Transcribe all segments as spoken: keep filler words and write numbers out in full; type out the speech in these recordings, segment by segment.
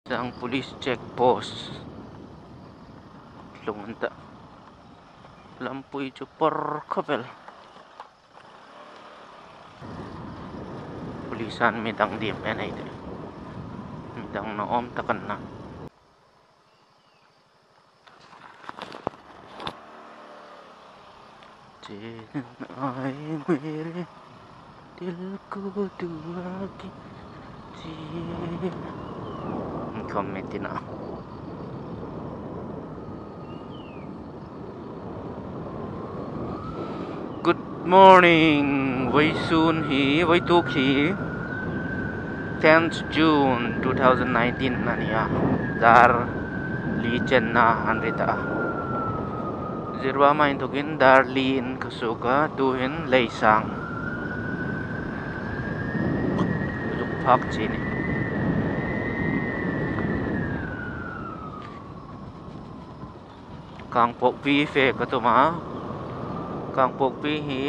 Sang police check post. Tlung an ta. Lampui chu por khawp el. Police-an mi dang diem en ei tih. Mi dang nuom tak an na. चैन आए मेरे दिल को दुआ कीजिए। Khawm mi tina. Good morning. Vawisun hi, vawituk hi, tenth June two thousand nineteen a nih a. Dar li chenna an ri ta a. Jiribam-a inthokin dar li in ka suok a, tuhin lei sang. Zuk phak chie ni. Kangpokpi fe ka tum a. Kangpokpi hi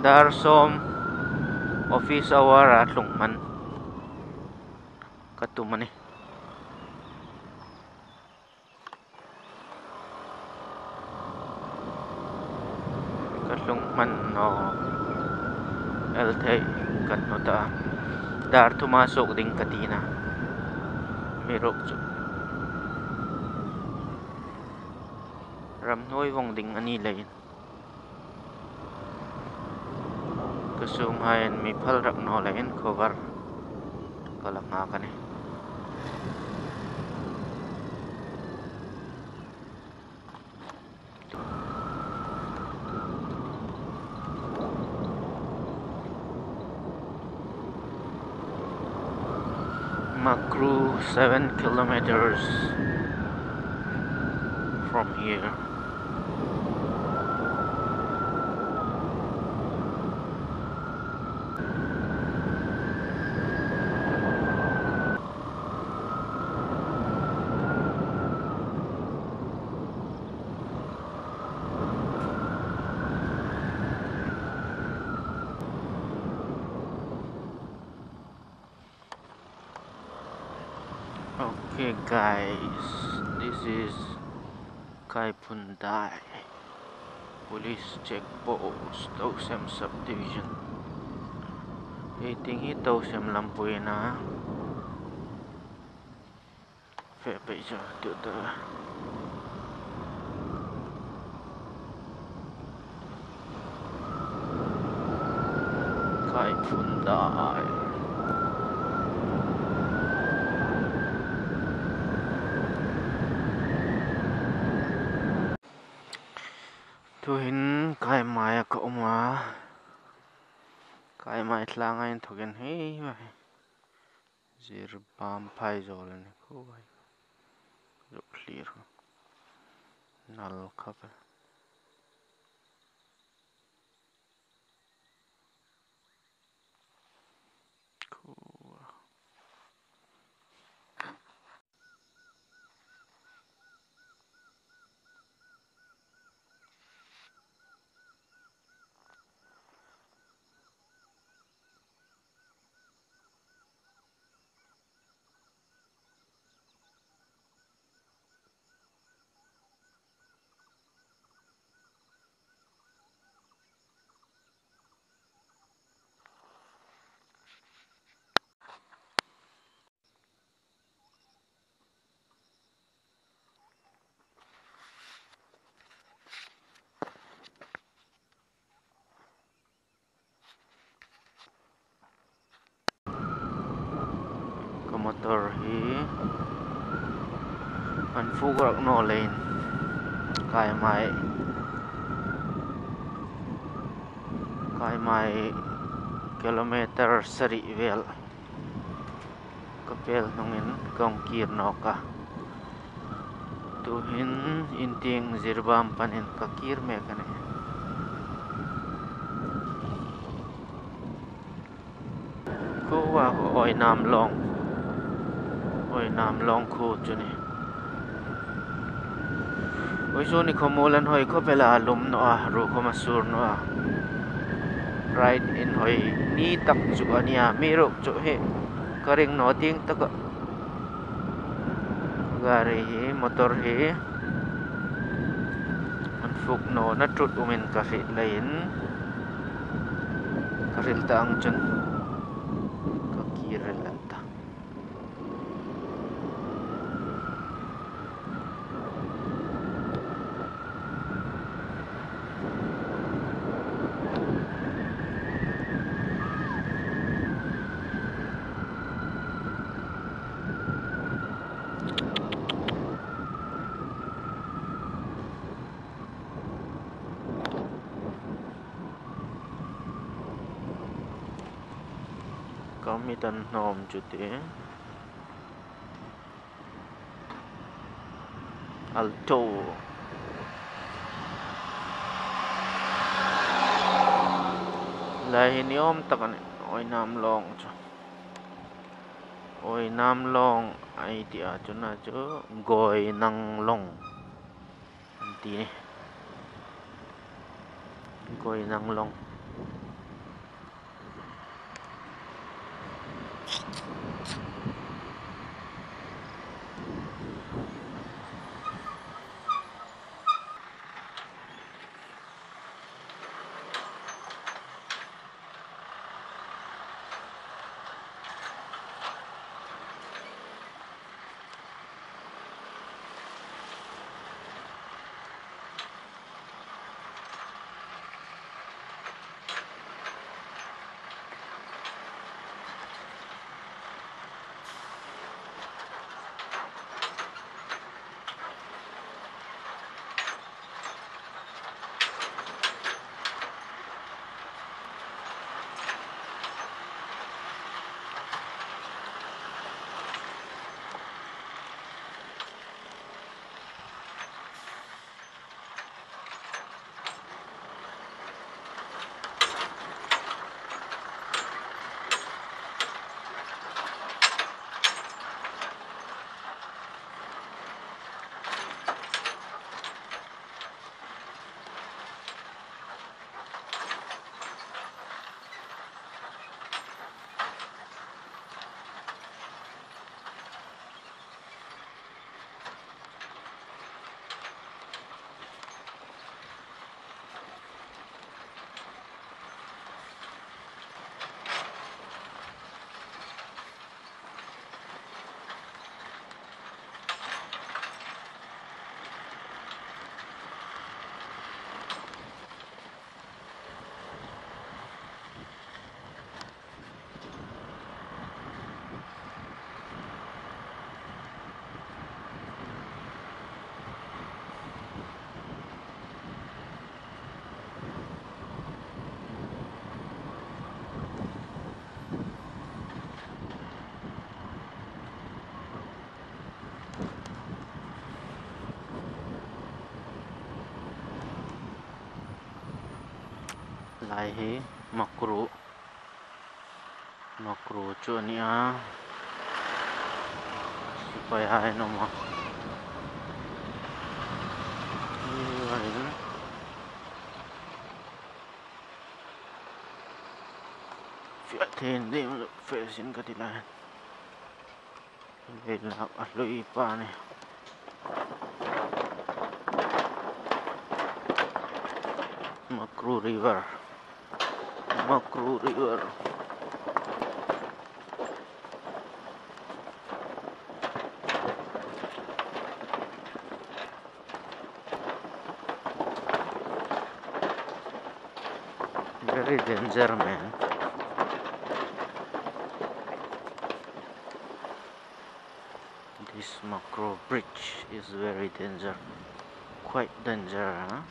dar sawm office hour-a tlung hman ka tum a nih. Ka tlung hman naw el thei ka hmu ta a. Dar thuma suok ding ka tina. Amiruokchu ram hnuoi vawng ding a ni leiin, ka sum haiin mi phal rak naw leiin cover ka la nghak a nih. Makru, seven kilometers from here. Okay, guys, this is Kaiphundai Police Check Post, Tousem Subdivision. Ei tieng hi Tousem lampui a na. Fe pei chu tu ta. Kaiphundai. Tuhin Kaimaia ka um a. Kaimai tlanga inthokin hei vai. Jiribam phai zawl a ni khuo vai. Zuk thlir. Nal khawp el. Khuo. Ka motor hi an fuk rak naw leiin Kaimai, Kaimai kilometer sari vel ka pel hnungin ka hung kir nawk a. Tuhin in tieng Jiribam panin ka kir mek a nih. Khuo a, Oinam Lawng. Oinam Lawng khuo chu ni. Vawisun ni khawmuol an hoi khawp el a, lum naw a, ruo khawm a sur naw a. Ride inhoi ni tak chu a nia, amiruokchu hi ka ring naw ding taka Gari hi, motor hi an fuk nawna ṭut umin ka hriet leiin ka hril ta ang chun ka kir hril an ta. Ka mit an hnawm chu te. Alto. Lai hi ni awm tak a nih. Oinam lawng chu. Oinam lawng ei ti a chu na chu Goinang lawng an ti ni. Goinang lawng. Lai hi Makru. Makru chu a ni a. Sipai hai an awm a. Hi lai. Fiah thei ding, fe sin ka ti lai. Leilak a hlui pa ni. Makru River. Makru River. Very danger, man. This Makru bridge is very danger. Quite danger, huh?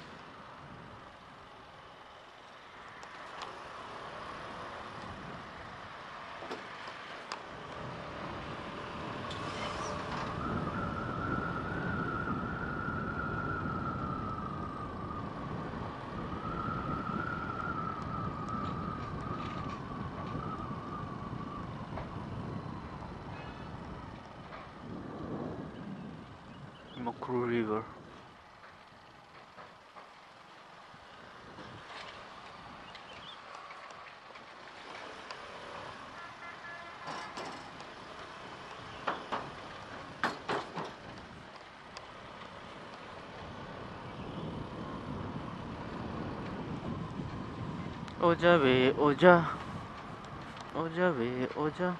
Makru River. Oja ve, oja. Oja ve, oja.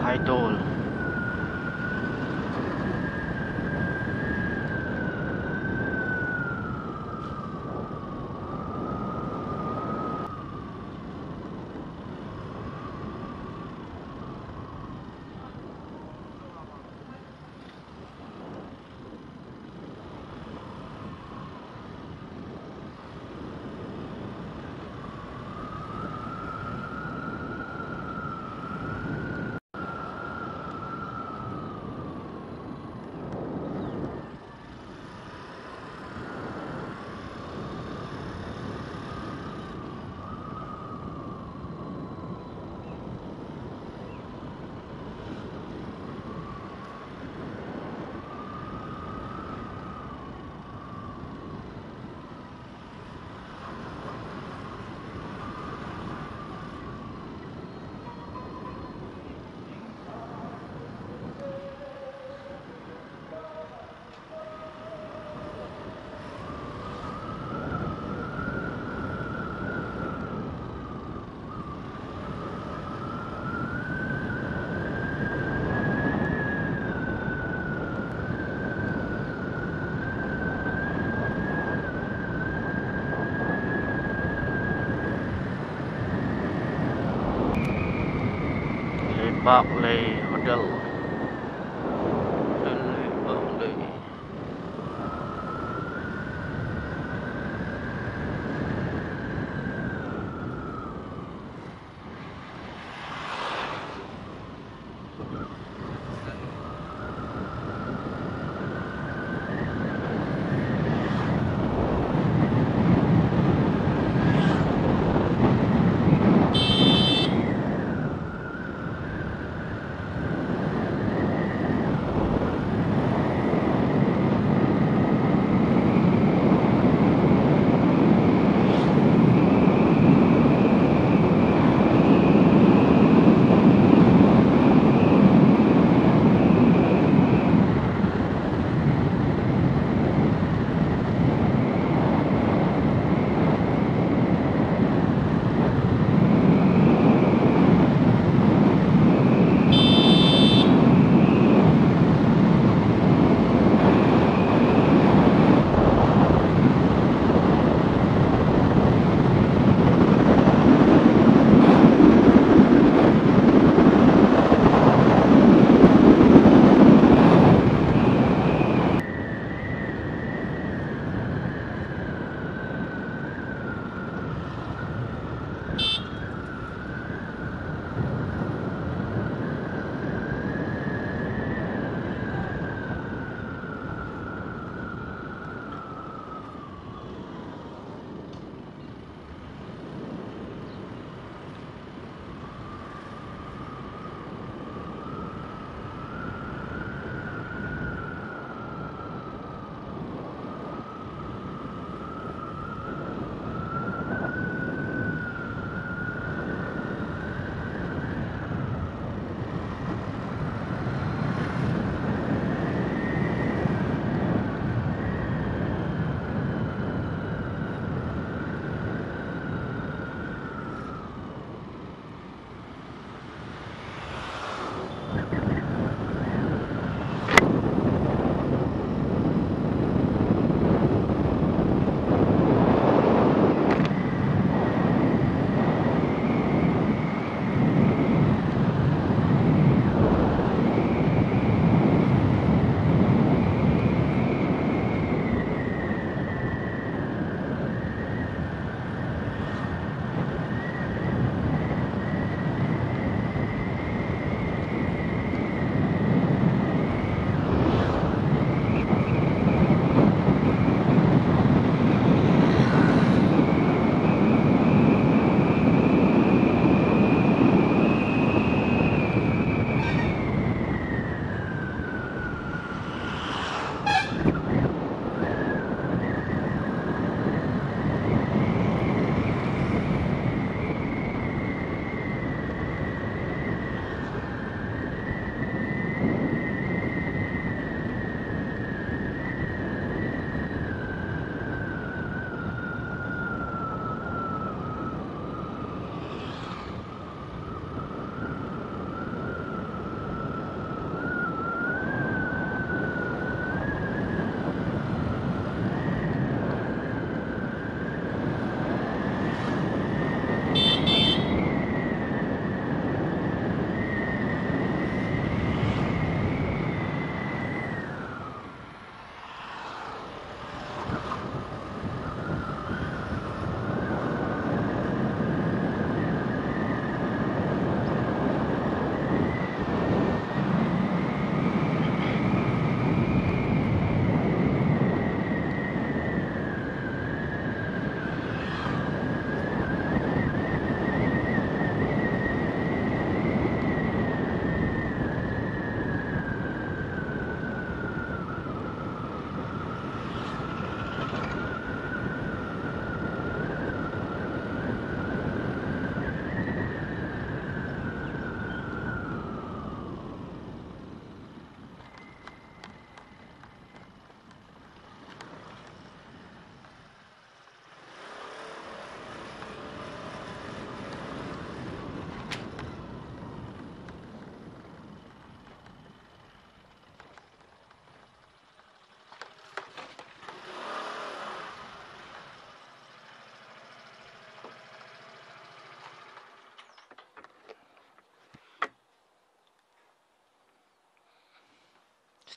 Hai tol. Leipaklei Hotel. Leipaklei.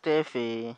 Steffi.